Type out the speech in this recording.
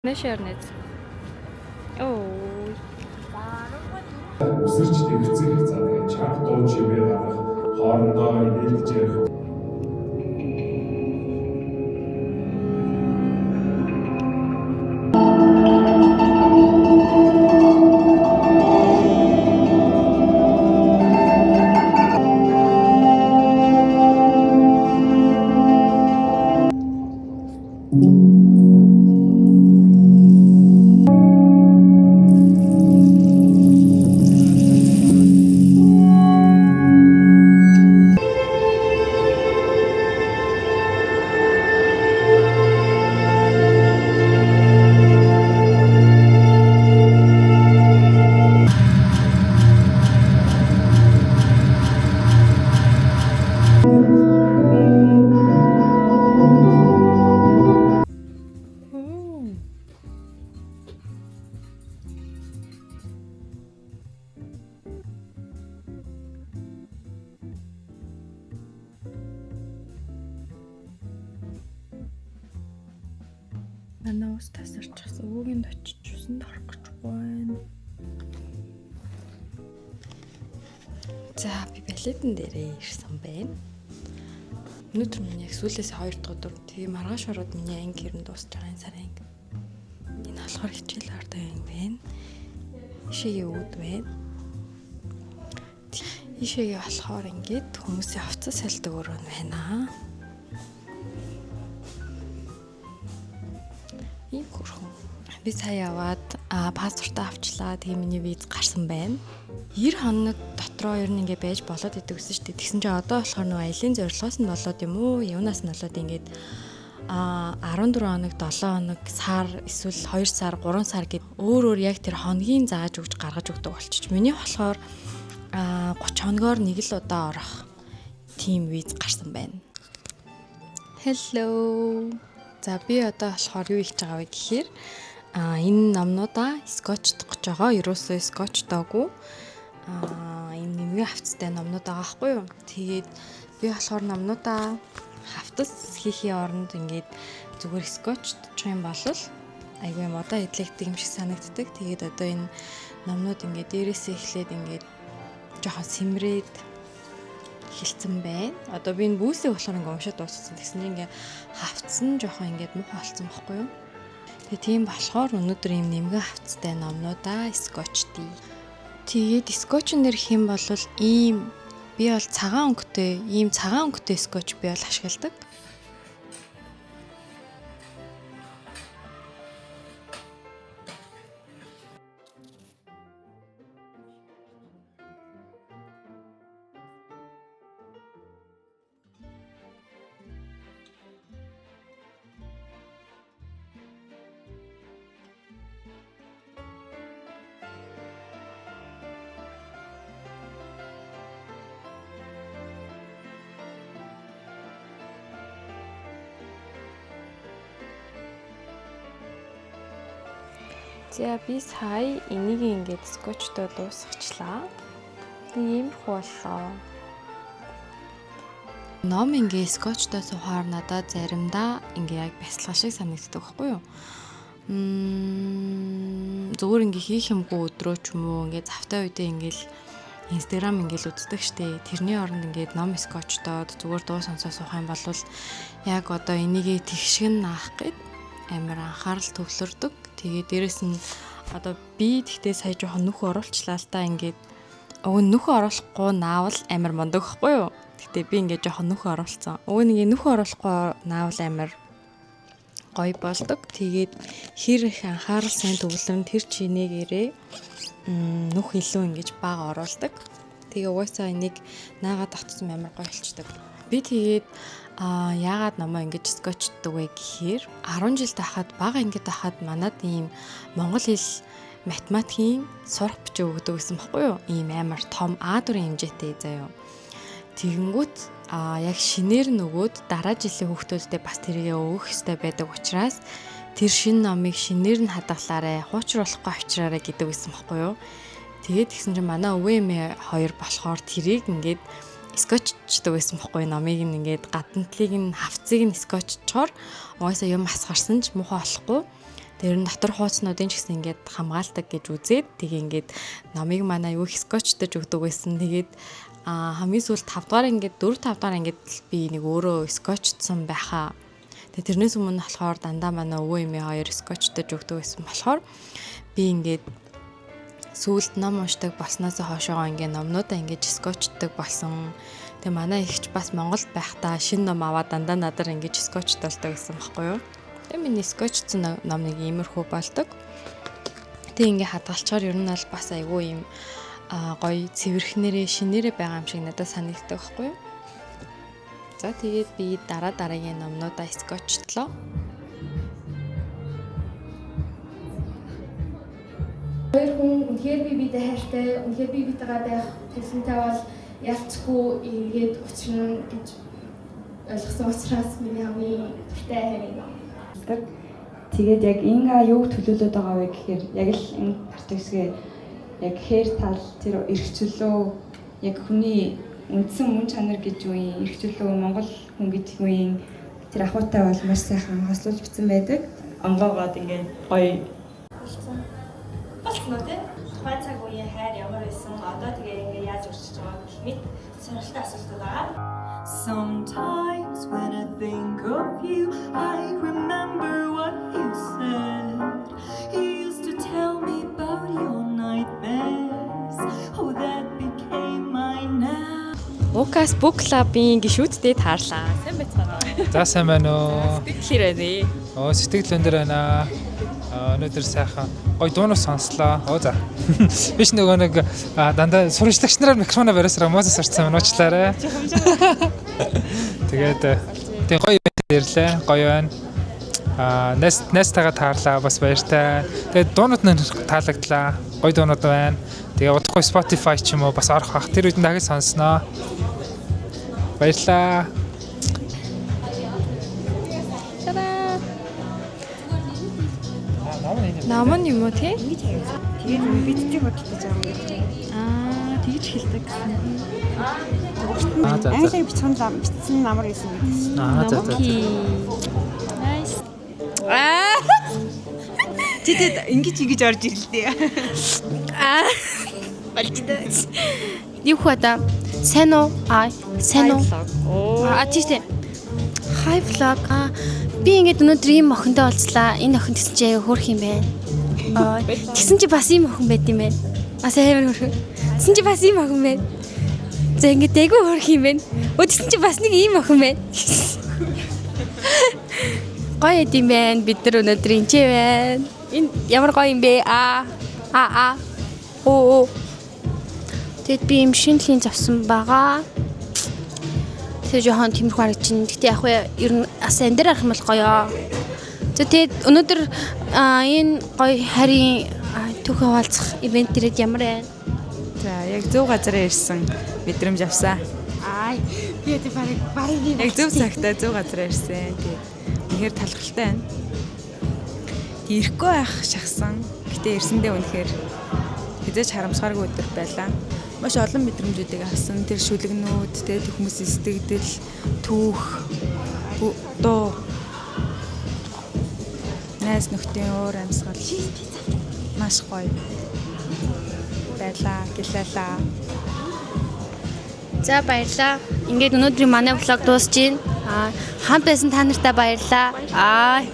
Нэшэрнэц. Оо. Үсэрч дэвцэх, за тэгээд чанга дуу чимээ гаргах, хоорондоо инээлгэж ярих. Манай ус тасарчихсан. Өвөгийн очиж усанд орох гэж байна. За би балетэн дээрээ ирсэн байна. Өнөөдөр миний яг сүүлээс 2 дахь өдөр. Тэгээ маргааш ороод миний анги ер нь дуусч байгаа, энэ сарын анги. Энэ болохоор хичээл ордог анги байна. Ишээгээ үүд байна. Ишээгээ болохоор ингээд хүмүүсийн хувцас сэлдэг өрөө нь байна. Ийм хөрхөн. Би сая яваад паспортоо авчлаа. Тэгээ миний виз гарсан байна. 90 хоног дотроо ер нь ингээ байж болоод идэг гэсэн шүү дээ. Тэгсэн чинь одоо болохоор нөгөө аялын зорилгоос нь болоод юм уу, юунаас нь болоод ингээд 14 хоног, 7 хоног, сар эсвэл 2 сар, 3 сар гэд өөр өөр яг тэр хоногийн зааж өгч гаргаж өгдөг болчих. Миний болохоор 30 хоногоор нэг л удаа орох тийм виз гарсан байна. Hello. За би одоо болохоор юу хийж байгаа вэ гэхээр энэ номнуудаа скотчдох гэж байгаа. Ерөөсөө скотчдоогүй. Энэ нэмгийн хавцтай номнууд байгаа байхгүй юу? Тэгээд би болохоор номнуудаа хавтас хийхийн оронд ингээд зүгээр скотчдчих юм бол айгүй юм одоо эдлэгдэг юм шиг санагддаг. Тэгээд одоо энэ номнууд ингээд дээрээсээ эхлээд ингээд жоохон сэмрээд эхэлсэн байна. Одоо би энэ бүүсийг болохоор ингээ уншаад дууссан. Тэгсэн чинь ингээ хавцсан жоохон ингээд муухай болсон байхгүй юу? Тэгээ тийм болохоор өнөөдөр ийм нэмгэн хавцтай номнуудаа скотчдъя. Тэгээд скотч нэр хэм бол ийм би бол цагаан өнгөтэй, ийм цагаан өнгөтэй скотч би бол ашигладаг. За би сая энийг ингээд скотчтой дуусгачлаа. Нэг иймэрхүү боллоо. Ном ингээ скотчтой суухаар надад заримдаа ингээ яг бясалгал шиг санагддаг байхгүй юу? Зүгээр ингээ хийх юмгүй өдрөө ч юм уу ингээ завтай үедээ ингээл Instagram ингээл үздэг штэ. Тэрний оронд ингээд ном скотчтоод зүгээр дуу сонсоо суух юм бол яг одоо энийгээ тэгшиг нь наах гээд амар анхаарал төвлөрдөг. Тэгээ дээрэс нь одоо би тэгтээ сая жоохон нүх оруулчлаа л та, ингээд уг нь нүх оруулахгүй наавал амар мундаг байхгүй юу? Тэгтээ би ингээд жоохон нүх оруулсан. Уг нь ингээд нүх оруулахгүй наавал амар гоё болдог. Тэгээд хэр их анхаарал сайн төвлөрн тэр чинээгээрээ нүх илүү ингэж бага оруулдаг. Тэгээ угаасаа энийг наагаад татсан амар гоё болчдөг. Би тэгээд яагаад номоо ингэж скотчддаг вэ гэхээр 10 жил тахад бага ингэж тахад манад ийм монгол хэл математикийн сурах бичиг өгдөг гэсэн баггүй юу? Ийм амар том А4 хэмжээтэй заяа. Тэгэнгүүт яг шинээр нөгөөд дараа жилийн хүүхдүүдтэй бас тэргээ өгөх ёстой байдаг учраас тэр шинэ номыг шинээр нь хадгалаарэ, хуучруулахгүй авчираарэ гэдэг байсан баггүй юу? Тэгээд тэгсэн чинь манай өвөө эмээ хоёр болохоор тэрийг ингээд скотчдаг байсан бохгүй, номыг нь ингээд гадна талыг нь хавцыг нь скотччоор угаасаа юм асгарсан ч муухай болохгүй. Тэр нь дотор хууцнуудын ч гэсэн ингээд хамгаалдаг гэж үзээд тэгээ ингээд номыг манай юу их скотчтож өгдөг байсан. Тэгээд хамгийн сүүлд 5 дугаар ингээд 4 5 дугаар ингээд би нэг өөрөө скотчдсан байхаа. Тэгээ тэрнээс өмнө болохоор дандаа манай өвөө эмээ хоёр скотчтож өгдөг байсан болохоор би ингээд сүүлд ном уншдаг болсноос хойшоогоо ингээд номнуудаа ингээд скотчдаг болсон. Тэгээ манай ихч бас Монголд байхдаа шинэ ном аваад дандаа надаар ингэж скотчдолдог гэсэн баггүй юу? Тэгээ миний скотчдсан ном нэг иймэрхүү болдог. Тэгээ ингээ хадгалчаар ер нь бол бас айгүй юм гоё цэвэрхнэрээ шинээрээ байгаа юм шиг надад санагддаг баггүй юу? За тэгээд би дараа дараагийн номнуудаа скотчдлоо. Хоёр хүн үнэхээр бие биедээ хайртай, үнэхээр бие биетэйгээ байх талентай бол ялцгүй эргээд учрна гэж ойлгосон учраас миний хамгийн дуртай хайрын ном. Тэгээд яг Инга юуг төлөөлөд байгаа вэ гэхээр яг л энэ партиксгээ яг хээр тал тэр эрх чөлөө яг хүний үндсэн мөн чанар гэж юу юм, эрх чөлөө Монгол хүн гэдэг юу юм, тэр ахуйтай бол маш сайхан хослуулж бичсэн байдаг. Онгоогоод ингээд гоё болсон уу те? Тухайн цаг үеийн хайр ямар байсан? Одоо тэгээ ингээ яаж өөрчилж байгаа гэх мэт сонирхолтой асуултууд байгаа. Sometimes when I think of you, I remember what you said. You used to tell me about your nightmares. Oh, that became mine now. Укас Book Club-ийн гишүүдтэй таарлаа. Сайн байцгаана уу? За сайн байна уу? Сэтгэл хэрэг. Оо, сэтгэл өндөр байна. Өнөөдөр сайхан гоё дуунууд сонслоо. Оо за. Биш нөгөө нэг дандаа сурагчлагч нараар микрофоноо бариасраа муусас сурцсан байна. Уучлаарай. Тэгээд тэг гоё ивент ирлээ. Гоё байна. Найзтайгаа таарлаа, бас баяртай. Тэгээд дуунууд нь таалагдлаа. Гоё дуунууд байна. Тэгээ удахгүй Spotify ч юм уу бас орох бах. Тэр үед нь дахиж сонсноо. Баярлалаа. Ном нь юм уу тий? Тэгээд бидтэй худалдаж авах гэдэг. Тэгж хэлдэг гэсэн. За. Англиар бичсэн лам бичсэн намар байсан гэдэг шин. За. Nice. Тэдэд ингэж ингэж орж ирэлтэй. Юу хөө да? Сайн уу? Сайн уу? Тийм тийм. Hi vlog. Би ингээд өнөөдөр ийм охинтой уулзлаа. Энэ охин гэсэн чи аяа хөөрх юм байна. Тэгсэн чи бас ийм охин байд юм байна. Бас амар хөөрхөн. Тэгсэн чи бас ийм охин байна. За ингээд айгүй хөөрх юм байна. Өө тэгсэн чи бас нэг ийм охин байна. Гоё юм байна. Бид нар өнөөдөр энэ ч байна. Энэ ямар гоё юм бэ? Аа. Аа аа. Оо оо. Тэгэд би юм шинэлийн завсан байгаа. Тэгээ жоохон тиймэрхүү харагдаж байна. Гэтэ яг вэ ер нь бас энэ дээр харах юм бол гоё. За тэгээд өнөөдөр энэ гоё харийн түүхэн хуваалцах ивент дээрээ ямар байна? За яг зөв газараа ирсэн мэдрэмж авсан. Аа би одоо бараг би Яг зөв цагтаа зөв газараа ирсэн. Тэгээд үнэхээр талархалтай байна. Тэг ирэхгүй байх шахсан. Гэтэ ирсэндээ үнэхээр хэзээ ч харамсахааргүй өдөр байлаа. Маш олон мэдрэмжүүдийг авсан. Тэр шүлэгнүүд, тэр хүмүүсийн сэтгэгдэл, түүх, дуу, найз нөхдийн уур амьсгал маш гоё байлаа, гэлээлаа. За баярлаа. Ингээд өнөөдрийн манай влог дуусж байна. Хамт байсан та нартай баярлаа. Аа.